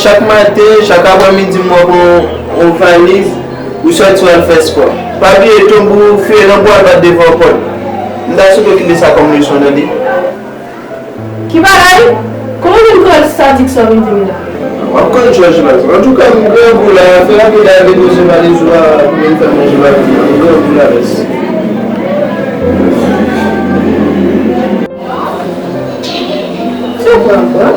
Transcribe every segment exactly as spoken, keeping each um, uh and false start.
Chak maten, chak aprèmidi, m wè w pran yon valiz, ou sòti w al fè spò. Pa bliye tonbe w fye nan bwa, l pa t devan pòt. M ta swete w kite sa kòm leson, tande. Ki bagay? Kòman w vin kòl sadik sa w vin di m la? W ap kòl jòj la. Antouka, m grangou la, fè rapid al depoze valiz ou a pou vin fè manje la pou mwen. M grangou la, mèsi. Se w pran, pran.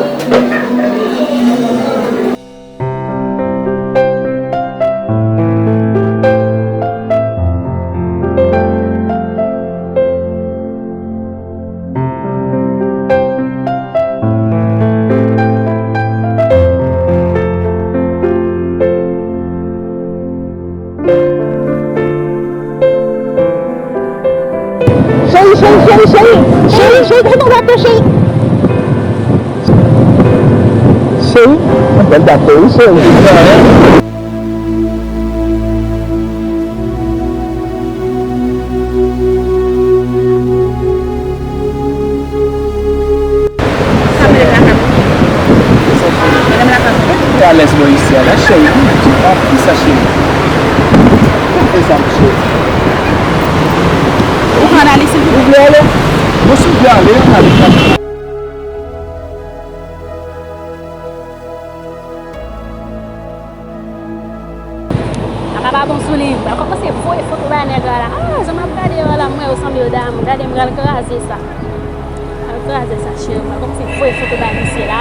Cheri, cheri, cheri, cheri. Cheri, cheri, kite m wè w, cheri. Cheri, yon bèl dat wi, cheri. Sa mwen lakay. Mwen lakay. Ou alèz bò isi a la, cheri. Kisa, cheri? Ou fè sa, cheri? Ou pran ale, silvouplè. Ou vle ale? Bon, si w vle ale, ann ale. Sa pa bon sou li. M pral kòmanse voye foto bay nèg la la. Ah, jan m ap gade yo la, m wè yo sanble yo damou. Gade, m pral kraze sa. M pral kraze sa, cheri. M pral kòmanse voye foto bay misye la.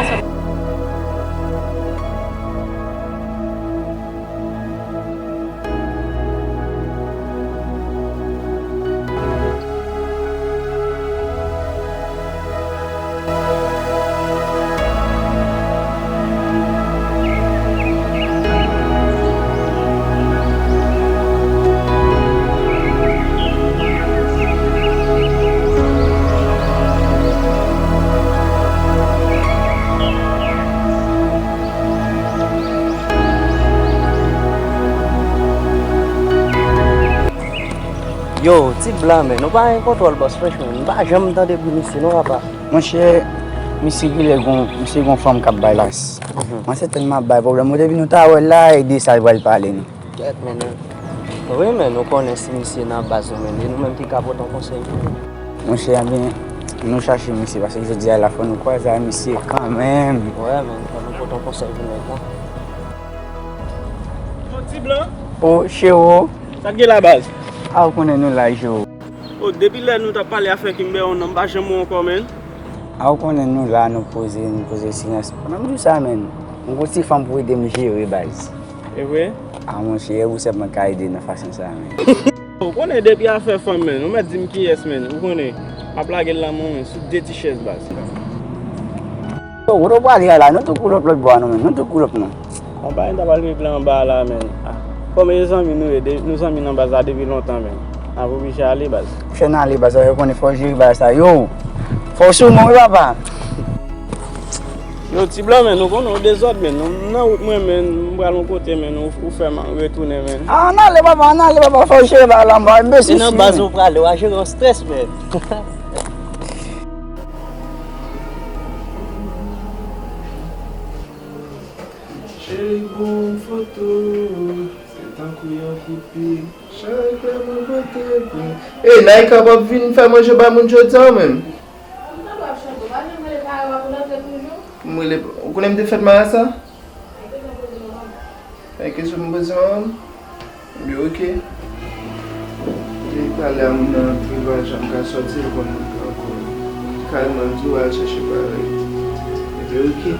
Yo, ti blan, men, nou pa gen kontwòl, bòs, franchman. M pa janm tande bri misye, non, papa. Monchè, misye genlè gon, misye gon fanm k ap bay las. Mhm. Mwen se tann m ap bay pwoblèm. Ou depi nou ta wè l la, e de sa l pral pale nou. Kèt, men, nou. Wi, men, nou konnen si misye nan baz nou, men, e nou menm ki ka pote yon konsèy pou li. Monchè, ebyen, nou chache misye, paske jodi a la, fò nou kwaze ak misye kanmenm. Wè, men, fò nou pote yon konsèy pou nèg la. Bon, ti blan. O, Chero. Sa k gen la, baz? A, ou konnen nou la, Chero. O, depi lè nou t ap pale afè Kimber, non, m pa janm wè w ankò, men. A, ou konnen nou la, nou poze, nou poze silans. Pandan m di w sa, men, m gon ti fanm pou ede m jere, baz. E vre? A, monchè, e ou sèlman ka ede nan fason sa, men. Ou konnen depi afè fanm, men, ou mèt di m kiyès, men, ou konnen, m ap lage l nan men w, men, sou de ti chèz, baz. Yo, kote w prale a la? Nou tou koulòp lòt bò a nou menm, nou tou koulòp nou. Konpay nou ta pral regle anba a la, men. Ah, kòm e zanmi nou ye, de, nou zanmi nan baz la depi lontan, men. N ap oblije ale, baz. Fè n ale, baz, yo konnen fò w jere bagay sa. Yo, fò w sou mwen, wi, papa. Yo, ti blan, men, nou konnen w dezòd, men. Nou nan wout mwen, men, m pral yon kote, men, ou, ou fè m retounen, men. Ah, ann ale, papa, ann ale, papa, fò w jere bagay la anba, enbesil. Se nan baz ou prale, w a jere yon strès, men. Cheri, bon foto, se tankou yon kout pik. Chak lè mwen pote plen. Ey, Naïka p ap vin fè manje bay moun jodi a, ou menm? M rele, ou konnen m te fèt marasa? Fè kesyon m poze manman m. Ebyen, oke. Li pale a moun nan anpil, pa janm ka sòti, li konn moun nan ankò. Kareman, l di w al chèche bagay. Ebyen, oke.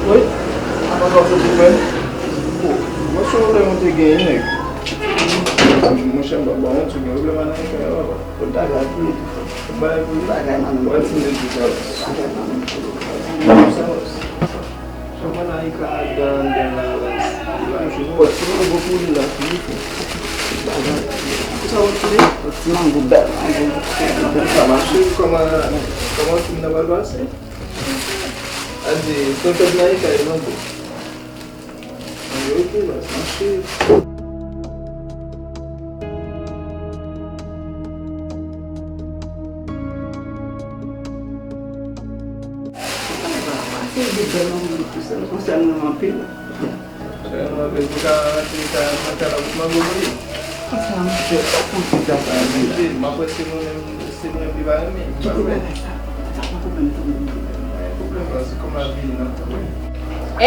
Wi, apa w soti frè m? Bon, mwen se yon lè mwen te genyen nèg. Monchè, m pa ba w wont, ou gen pwoblèm ak Naïka, papa. Tout bagay pou li tou, frè. Tout bagay pou li. Tout bagay nan men. Wè, ti nèg ki sa. Tout bagay nan men. Sa, sa. Kòman Naïka ap dan anndan la, la? Monchè, m wè ti mango pou li la, pou li, frè. Tout bagay. Pou sa w ap file? Ti mango, bèl mango. Sa mache, kòman, kòman fim nan pral pase? A di, tonton Naïka e mango. Ann yo, ok, baz, mache. Sa va, pase de bèl mango pou sèl, konsènan anpil. Sèlman, men pou ka rantre ka nan kay la pou mango pou li. Sa, monchè, pa konn ki sa, sa, monchè. M ap wè si nou menm, si nou menm li pa renmen. Ki pwoblèm sa? Sa pa pwoblèm tou. Pwoblèm la, se kòm la vini nan tou.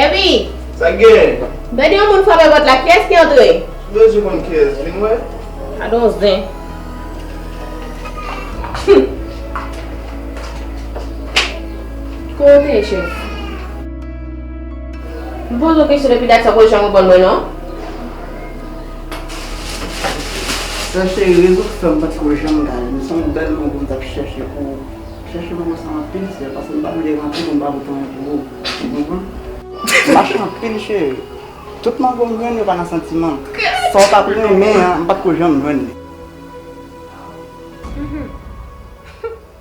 Epi! Sa k gen? Tande yon moun frape pòt la, kiyès ki antre? Bezwen konn kiyès vin wè. Gadon zen. Kote w te ye, chèf? M poze w kesyon depi dat sa, w pa janm reponn mwen, non? Sè cheri, rezon k fè m pa t ko janm gade, m se yon bèl mango m t ap chèche pou, chèche mango sa anpil, sè, paske m pa vle rantre pou m pa pote anyen pou ou. Ou konprann? M mache anpil, cheri. Tout mango m jwenn yo pa nan santiman m. Sa w t ap renmen an, m pa t ko janm jwenn li.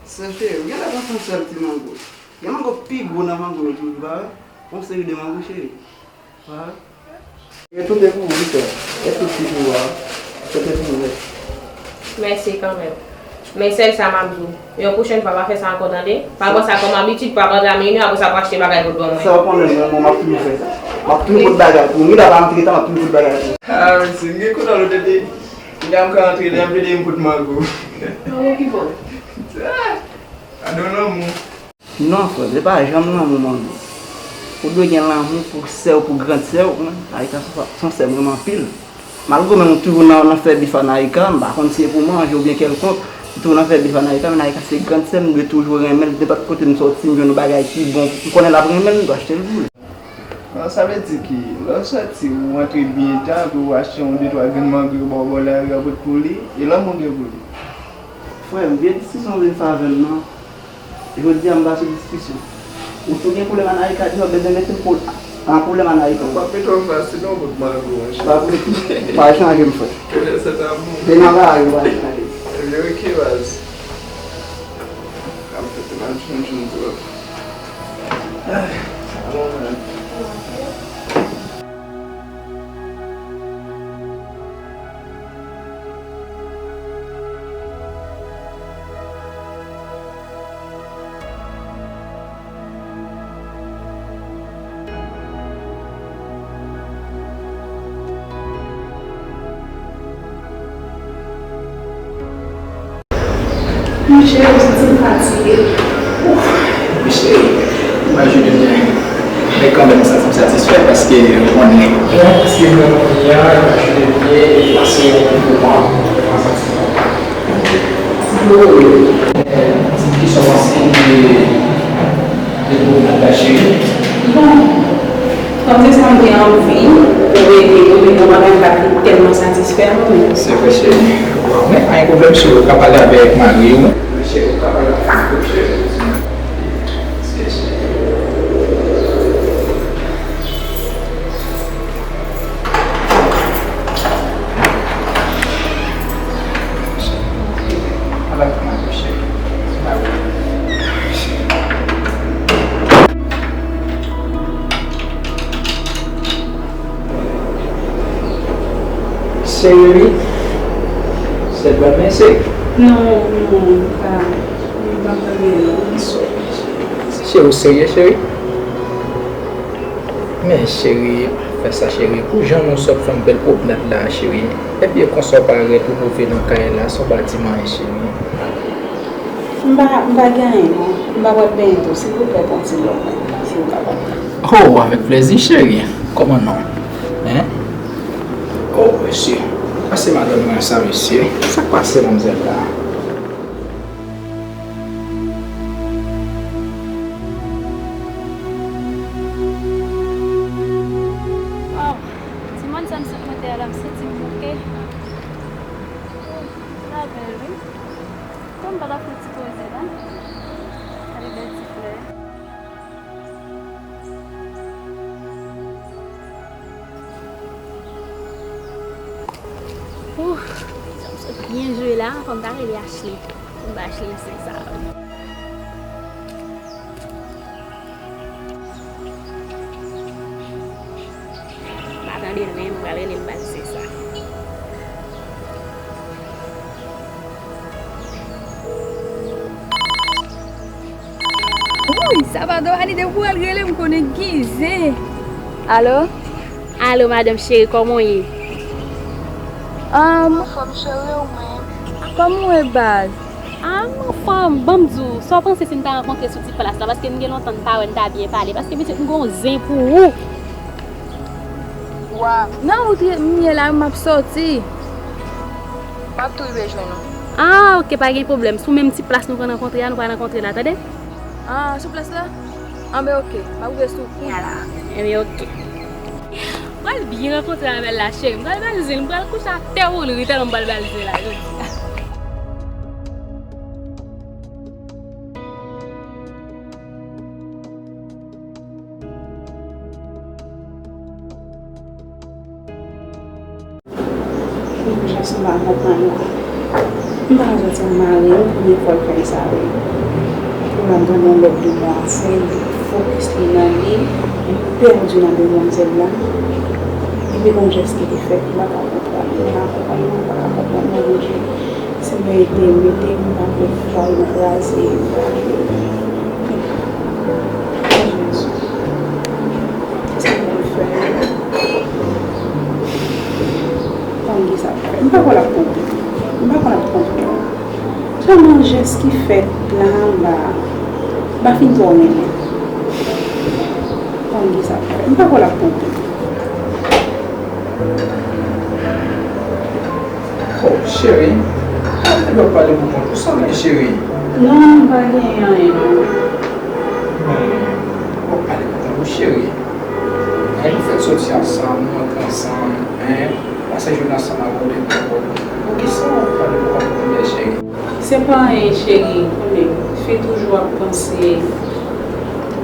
Sè cheri, ou genlè panse yon sèl ti mango. Gen mango pi gwo nan mango yo toujou, pa vre? Yon seri de mango, cheri. Pa vre? Gen tout de pou ou, wi, sè. Gen tout de pou ou, a. Tout de pou ou, wi. Mèsi kanmenm. Men sèl sa m ap di w. Yon pwochèn fwa, pa fè sa ankò, tande? Pa pran sa kòm abitid, pa rantre a minwi, apre sa, pou achte bagay pou l ban mwen. Sa w konnen, mwen, mwen, m ap toujou fè sa. M ap toujou pot bagay pou ou. Wi, la pa antre tan, m ap toujou pot bagay pou ou. Ah, mèsi. M gen kontan lè w te di. Kounya m ka antre, lè m vle de m pot mango. Mango ki bò? Ah, I don't know, man. Non, frè, se pa janm lanmou mango. Ou dwe gen lanmou pou sè w, pou grann sè w, ou konprann? Naïka se yon sè m renmen anpil. Malgre mwen, m toujou nan, nan fè bif a Naïka, m pa konn si se pou manje oubyen kèlkonk, m toujou nan fè bif a Naïka, men Naïka se grann sè m, m dwe toujou renmen l, nenpòt kote m sòti, m jwenn yon bagay ki bon, m konnen l ap renmen l, m dwe achte l pou li. Non, sa vle di ki, lè w sòti, ou rantre byen ta, epi ou achte yon de twa grenn mango, yo ba w bò lari a, ou pot pou li, e lanmou w gen pou li. Frè m, vye diskisyon w vin fè avè m nan, jodi a m pa sou diskisyon. Ou tou gen pwoblèm a Naïka, di w ap bezwen mete m pou, an pwoblèm a Naïka. Ou p ap mete w fasil non, bout mango, monchè. Pa pou, pa chanje m, frè. Kèlè sèt amou. Se nan lari, ou pa chanje. Ebyen, ok, baz. Ap fè te mal tchoum tchoum twòp. Ah, sa bon, man. Monchè, m santi m fatige. Ouf, monchè, imajine byen. Men kanmenm, m santi m satisfè paske ou konnen. Jan w ap eseye jwenn kounye a, imajine byen, e pase yon bon moman, m santi m kontan. Ti Floro, di m kisa w panse de, de pwomèd la, cheri. Bon, kòm se sa m te anvi, ou rele m, men bon, bagay m pa t tèlman satisfè, non, men. Se vre, cheri. Men pa gen pwoblèm, cheri, ou ka pale avèk mari w. Cheri, ou ka pale avèk mari w, cheri. Seri wi. Sèl pral mense. Non, non, pa, m pa pral mense non. Cheri, ou serye, cheri? Men cheri, pa fè sa, cheri. Pou jan nou sot fè yon bèl pwomnad la, cheri. Epi e konsa w parèt, ou rive nan kay la, san w pa di m anyen, cheri. M pa, m pa gen anyen, non. M pa pral benyen tou. Silvouplè, pran ti lò mwen, si w kapab. Oh, avèk plèzi, cheri. Kòman non? Hein? Oh, mesye. Pase madanm mwen sa, mesye. Sa k pase, manmzèl la? Oh, timoun, sa m sot mete a la, m santi m manke. Sa bèl, wi. Kòm pa ta fè ti koze la. Gade bèl ti flè. Ouh, sa m sot byen jwe la, fò m ta rele Ashley. Pou m ba Ashley yon sèk sa. M pa tande l, men m pral rele l, m ba l sèk sa. Wouy, Sabado, Anide, ou al rele m konnen gize. Alo? Alo, madanm cheri, kòman w ye? Um, anfòm, cheri, ou menm? Kòman w ye, baz? Ah, m anfòm, ban m di w, sa w panse si n ta rankontre sou ti plas la? Paske n gen lontan n pa wè, n ta byen pale. Paske, pitit, m gen yon zen pou ou. Wa. Nan wout m ye la, m ap soti. M ap tou rive jwenn ou. Ah, ok, pa gen pwoblèm. Sou menm ti plas nou konn rankontre a, nou pral rankontre la, tande? Ah, sou plas la? Anben, ok. M ap rive sou kounya la. Enben, ok. M pral byen rankontre avè l la, cheri. M pral ba l zen, m pral kouche atè pou l ri, tèlman m pral ba l zen la, jodi a. Jan sa m pa konprann ou. M pa ka santi m mare wi, premye fwa l fè sa wi. Pou l ap gade yon lòt demwazèl, li fokis li nan li, li pèdi nan demwazèl la. Epi gon jès ki te fèt, m pa ka konprann, m pa ka konprann, m pa ka konprann, Bondye. Senyè, ede m, ede m, m pa vle fwa yo kraze, m pa vle. O Jezi. Sa m fè? Tangi sa fè. M pa kwè l ap konprann. M pa kwè l ap konprann. Sèlman jès ki fèt la anba a. M pa fin twò renmen. Tangi sa fè. M pa kwè l ap konprann. Oh, cheri, pa vle w ap pale pou kont ou, sa w gen, cheri? Non, m pa gen anyen, non. Hmm, w ap pale pou kont ou, cheri. Lè nou fèk soti ansanm, nou antre ansanm, en, pase jounen ansanm avè w depi pou kont ou. Poukisa w ap pale pou kont ou kounye a, cheri? Se pa anyen, cheri, konnen fi toujou ap panse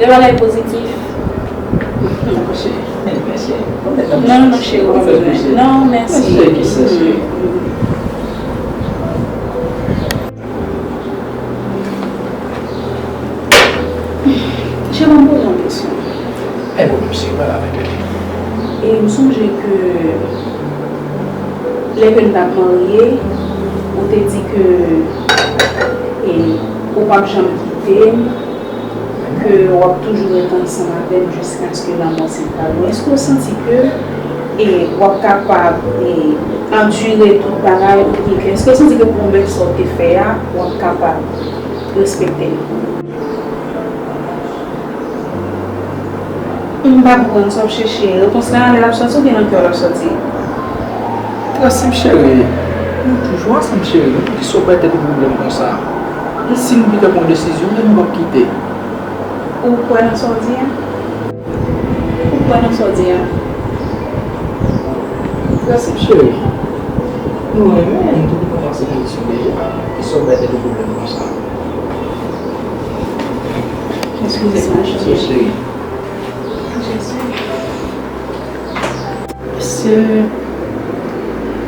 de bagay pozitif. Non, cheri, mèsi. Non, non, cheri, ou pa bezwen. Non, mèsi. Mèsi, cheri. Cheri, ban m poze yon kesyon. E bon, misye pale avèk li. E m sonje ke lè ke n t ap marye, ou te di ke, e, ou p ap janm kite m, ke w ap toujou ret ansanm avè m jiskaske lanmò separe nou. Èske w santi ke, e, w ap kapab, e, andire tout bagay oubyen ke, èske w santi ke pwomès sa w te fè a, w ap kapab respekte l? M pa konprann sa w ap chèche. Repons la, lè l ap sòti oubyen nan kè w l ap sòti? Prensip, cheri. Nou toujou ansanm, cheri. Nou di sa w bay tèt ou pwoblèm konsa. E si nou pita pran desizyon, men nou p ap kite. Ou kwè nan sa w di a? Ou kwè nan sa w di a? Prensip, cheri. Nou renmen, nou te kòmanse kondisyon deja. Ki sa w bay tèt ou pwoblèm konsa? Eskize m, cheri. Jezi. Mesye,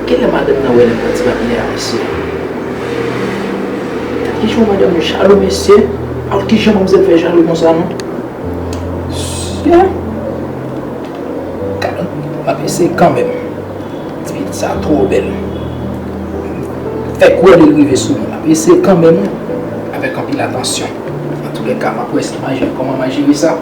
kilè madanm nan wè nèg pran ti papye a, mesye? Gad kijan madanm yo jalou, mesye. Al kijan manmzèl fè jalou konsa, non? Mesye. Gad, m ap eseye kanmenm. Ti pitit sa twò bèl. Fèk wè li rive sou mwen. M ap eseye kanmenm, wi. Avèk anpil atansyon. Antoulèka, m ap wè si m a jere, kòman m a jere sa.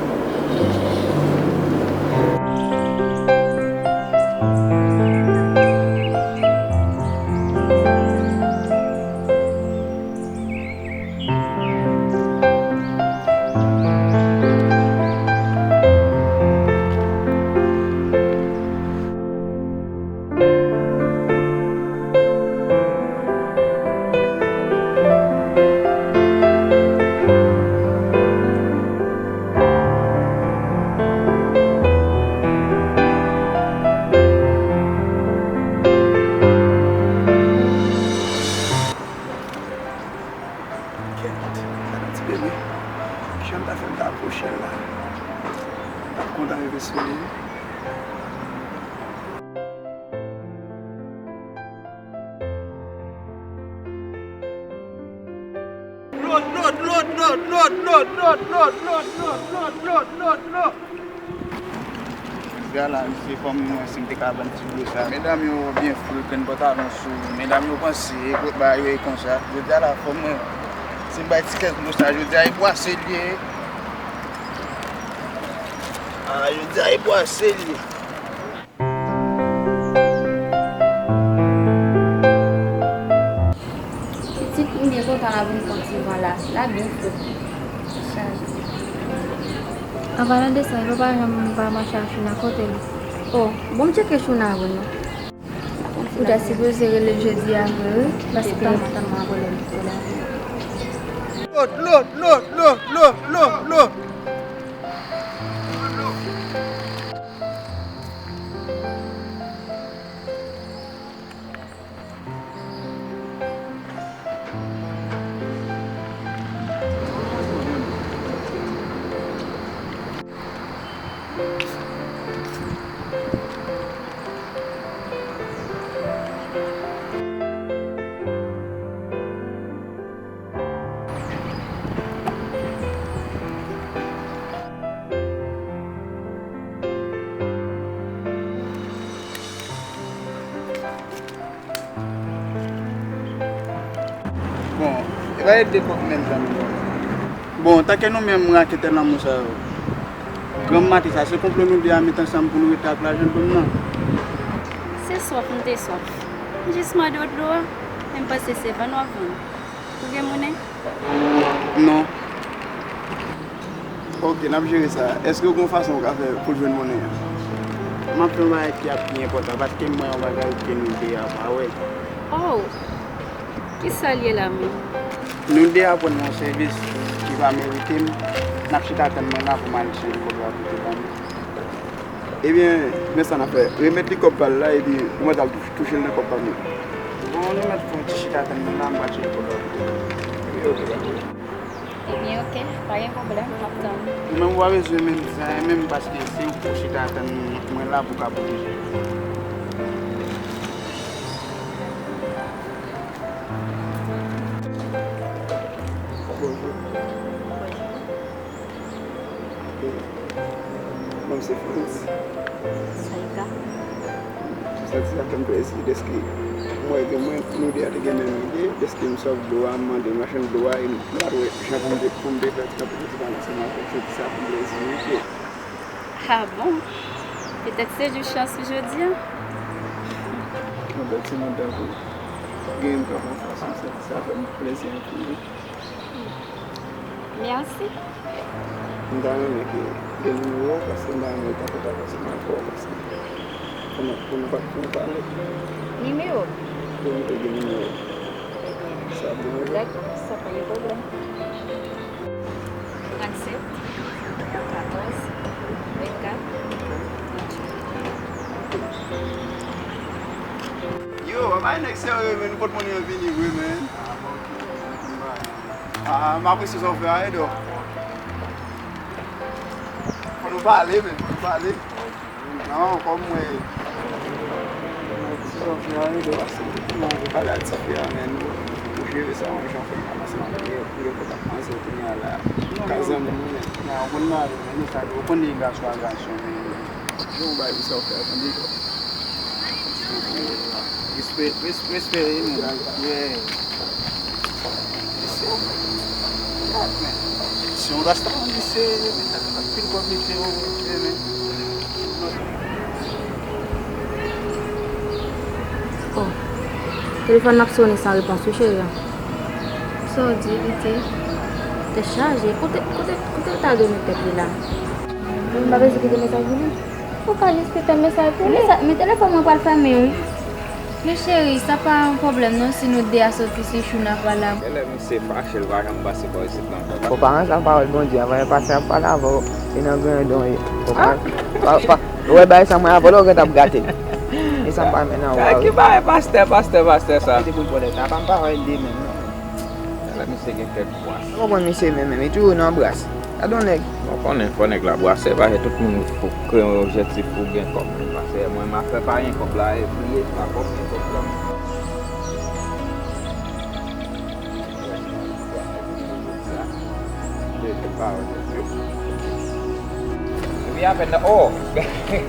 Jodi a la, se kòm mwen si m te ka vann ti dlo sa. Medam yo byen fou, yo pran pantalon sou. Medam yo panse, e kot bagay yo ye konsa. Jodi a la, fò mwen, si m bay ti kès dlo sa, jodi a, e bwase l ye. A, jodi a, e bwase l ye. Pitit, m byen kontan la vin pran ti van la. La byen fre. Chaje. An palan de sa, yo pa janm pa mache ak Chouna, kote l? O, bon, m tcheke Chouna avè l non. Ou ta sipoze rele l jodi a vre, wi, paske... Dlo, dlo, dlo, dlo, dlo, dlo, dlo. Bon, e pa de kòk menm jan nou bon. Bon, tanke nou menm raketè lanmou sa yo, granm maten sa, se konplo nou de a met ansanm pou nou rete ak lajan dlo m nan. Se swaf m te swaf. M jis mande w dlo a, men m panse se vann w ap vann. Ou gen monnen? Non. Ok, n ap jere sa. Èske w gen yon fason w ka fè pou l jwenn monnen an? M ap fè yon bagay ki ap pi enpòtan, paske m wè yon bagay ke nou de a pa wè. Oh! Kisa l ye la menm? Nou de a pran yon sèvis ki pa merite m. N ap chita tann mwen la pou m al chanje kòb la pou te ban m. Ebyen, men sa n ap fè. Remèt li kòb pa l la, epi ou mèt al touche l nan kòb pa m nan. Bon, nou mèt fè yon ti chita tann mwen la, m pral chanje kòb la pou ou. Ebyen, oke, pa gen pwoblèm, m ap tann. Ou menm, ou pa bezwen menm fè anyen menm, paske se ou pou chita tann mwen la pou w ka pwoteje. Bonjou. Bonjou. Non m se Frantz. Sa e ka? M santi sa fè m plezi dèske m wè ke mwen, nou de a te gen menm ide, dèske m swaf dlo a, m mande machann dlo a, e m pa t wè jan pou m te, pou m te fè ti kanpe sou ti pale ansanm avè l, m santi sa fè m plezi, wi. Ah bon? Petèt se jis chans ou jodi a? Yon bèl timoun tankou w genyen m kanpe anfas ou, m santi sa fè m plezi anpil, wi. Mèsi. M ta renmen ke gen nimewo w, paske m ta renmen w ta kontak ansanm avè w, paske pou nou, pou nou pa, pou nou pale. Nimewo? Pou nou te gen nimewo w. Sa ap deranje w? Dakò, sa pa gen pwoblèm. Trannsèt, katòz, vennkat, tranntuit. Yo, bay nèg serye, men nou pot monnen an vini vre, men. Ah, m apresye sa w fè a, Edo. Fò nou pale, men, fò nou pale. Non, kòm mwen, mwen di sa w fè a, Edo, paske mwen vle pale a tifi a, men nou, nou jere sa yon jan, fè m pale ansanm avè l, pou yo kontak manzè kounye a la. Ka zanmi nou, men. Non, ou konn mari, men, nou sa, ou konn li gason a gason, men. Yo, ou bay pou sa w fè a, tande, Edo. Respè, res-, respè, e nou. Yeah. Se yon rasta, men se anpil kòb li te, men. Oh. Telefòn nan ap sonnen san repons, wi, cheri an. Sa w di, li te, te chaje. Kote, kote, kote l ta dwe met tèt li la? Mwen m pa bezwen kite mesaj pou li. Ou ka jis kite mesaj pou li. Men sa, men telefòn mwen pral fèmen, wi. Men cheri, sa pa yon pwoblèm non, si nou de a soti, si Chouna pa la. Genlè misye fache, l pa janm pase bò isit la ankò. Konparan sa pawòl Bondye, anvan yo pase ap pale avè w, e nan grandon ye. Konparan, pa, pa, ou wè bagay sa mwen avè w la, ou gentan ap gate. E sa m pa renmen nan ou a, wi. Ki bagay pastè, pastè, pastè sa? Mete pou l bòlèt, apa m pa wè l de menm non. Genlè misye gen kèk bwas. Ou konprann misye menm, menm, li toujou nan bras. Gade yon nèg. Bon, konnen, fò nèg la bwase, paske tout moun pou kre yon objektif pou gen kòb. Paske mwen, m ap fè pa gen kòb la, e bliye pa kòb, gen kòb la. Epi apèn nan, oh!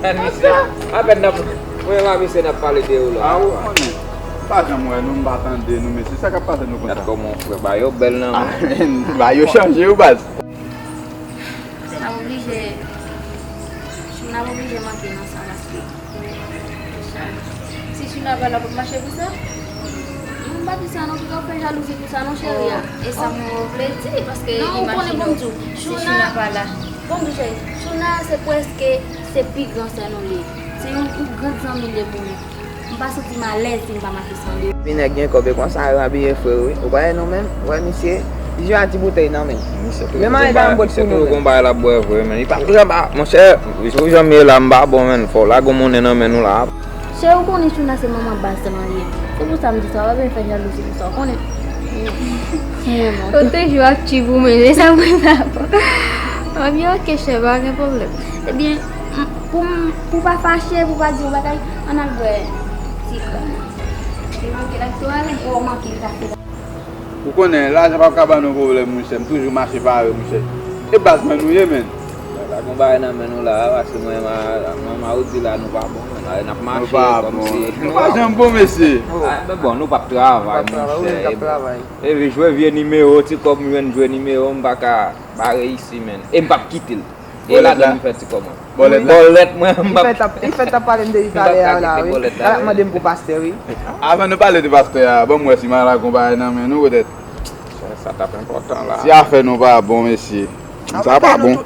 Gad misye, apèn nan, mwen la misye n ap pale de ou la. A, ou konnen. M pa janm wè nou, m pa tande nou, mesye. Sa k ap pase nou konsa? Gad kòman frè ba yo bèl nan. A, men, ba yo chanje wi baz. N ap oblije, n ap oblije manke nan sa paske Si China pa la, p ap mache pou sa? Non, m pa di sa non, kika w fè jalouzi pou sa non, cheri a. E sa mwen vle di, paske imajine w, si China pa la. Bon, m di cheri, China se prèske, se pi gran sè nou li ye. Se yon, yon gran zanmi li ye pou nou. M pa santi m alèz si m pa mache san li. Epi nèg gen kòb e konsa yo abiye frè wi. Ou pa wè nou menm? Ou wè misye? Li jwe a ti boutèy nan men. Misye toujou gon bagay, misye toujou gon bagay l ap bwè vre, men. Li pa janm, a, monchè, jan m ye la, m pa bon, men. Fò w lage yon monnen nan men nou la. Cheri, ou konnen China se manman baz lan li ye. Se pou sa m di sa, w pa bezwen fè jalouzi pou sa, w konnen. Ou toujou aktif ou menm, e sa m wè pa bon. Ebyen, oke, chè, pa gen pwoblèm. Ebyen, pou, pou pa fache, pou pa di yon bagay, ann al bwè ti kòb. Li manke l ap tou ale. O, manke l ap tou ale. Ou konnen, lajan p ap ka ban nou pwoblèm, monchè. M toujou mache pare, monchè. E baz mwen nou ye, menn. Lage yon bagay nan men nou la, paske mwen, ma, ma, ma ou di la, nou pa bon, menn. N ap mache kòmsi. Nou pa janm bon, mesye. A, men bon, nou p ap travay, monchè. Epi jwe vye nimewo, ti kòb m jwenn jwe nimewo, m pa ka pa reyisi, menn. E m p ap kite l. E ladan m fè ti kòb mwen. Bòlèt la. Bòlèt mwen, m p ap. Li fèk ap pale m de li talè a la, wi. L ap mande m pou pastè, wi. Avan nou pale de pastè a, ban m wè si m al lage yon bagay nan men nou, petèt. Sa, sa t ap enpòtan la. Si afè nou pa bon, mesye. Sa pa bon.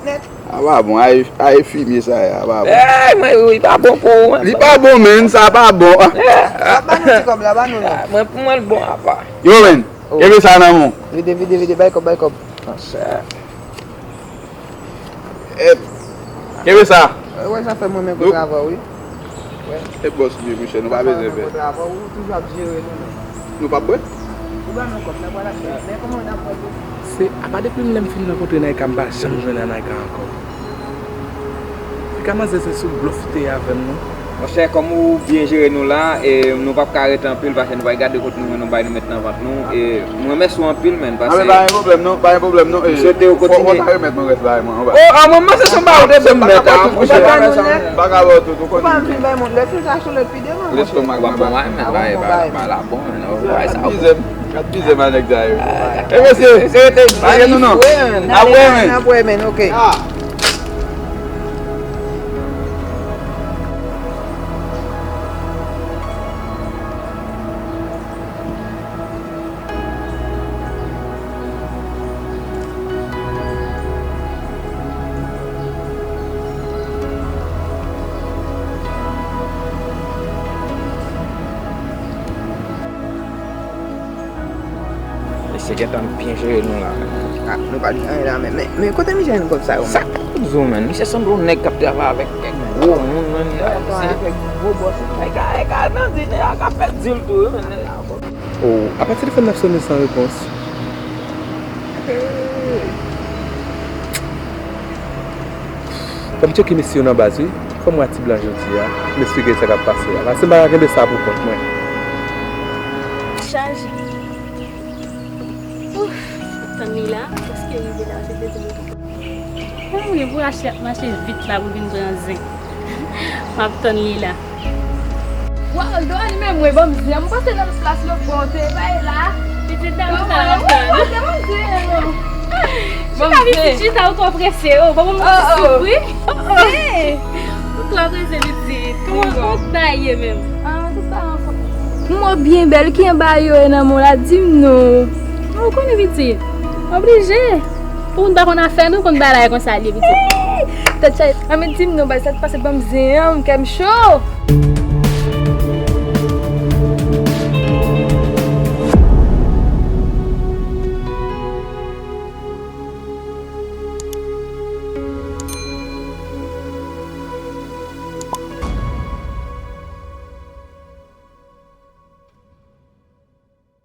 Sa pa bon. Ay, ay, fimye sa a, pa bon. Ey, mwen, li pa bon pou ou, menn. Li pa bon, menn, sa pa bon. Sa pa nou ti kòb la, ba nou non. Mwen, pou mwen, l bon apa. Yo, menn, kenbe sa nan men w. Vide, vide, vide, bay kòb, bay kòb. Monchè. Ep. Kenbe sa. Ou wè sa fè m renmen kontre avè w, wi. E bòs li ye, monchè, nou pa bezwen pè. Ou toujou ap jere nou, men. Nou p ap bwè? Ou ban nou kòb, n ap bwè lakay. Men kòman n ap bwè tou? Se, apa depi lè m fin rankontre Naïka, m pa janm jwenn Naïka ankò. Naïka manzè se sou blòf li te ye avè m, non. Monchè, kòm ou byen jere nou la, e nou p ap ka rete anpil, paske nou pral gade kote nou jwenn yon bagay nou met nan vant nou, e m remèsye w anpil, menn, paske. A, men pa gen pwoblèm, non, pa gen pwoblèm, non, e. M swete w kontinye. Fò, fò w ta remèt mwen rès bagay mwen anba. O, a, mwen, mwen se yon bagay ou te vle m mèt, a, monchè. M pa ka ba w tout, ou konnen. Ou pa vin bay moun lèt, ou ta sou lèt pi devan. Lestomak mwen pa, men, bay, bay, bay la bon, men, non, bay sa. Gad mizè, gad mizè, manèg sa yo. E mesye, se rete lage nou non. Apre, men. Apre, men, ok. Mesye gentan byen jere nou la, men. A, nou pa di anyen la, men, men, men kote misye jwenn kòb sa yo, men? Sa k ap di w, men? Misye sanble yon nèg k ap travay avèk kèk gwo moun, men. Misye travay avèk gwo bòs. Nèg ka, nèg ka nan di, nèg ka fè dil tou, wi, men. O, apa telefòn nan ap sonnen san repons? Fò m tcheke mesye yo nan baz, wi. Fò m wè ti blan jodi a. M esplike sa k ap pase a. Paske m pa ka kenbe sa pou kont mwen. Chaje. Ouf, tann li la. Èske li rive la? Se te di mwen. Mwen, mwen, pou Ashley ap mache vit la pou vin pran zen. M ap tann li la. Waldo, anime mwen, ban m zen. M panse nan plas lòt bò, te bay la. Pitit dam sa ap tann. Ban m zen, non. Chita pitit, chita, ou twò prese, o. Ban m ti souf, wi. Ou twò prese, pitit. Kòman, kòman bagay ye menm? Ah, tout bagay anfòm. Mwen byen bèl, ki anba yo e nan men w la, di m non. Ou konnen, pitit. Oblije. Pou moun pa konn afè nou, konn bagay la e konsa l ye, pitit. Tèt chaje. Anben, di m non, bay, sa k pase, ban m zen an, m kè m cho.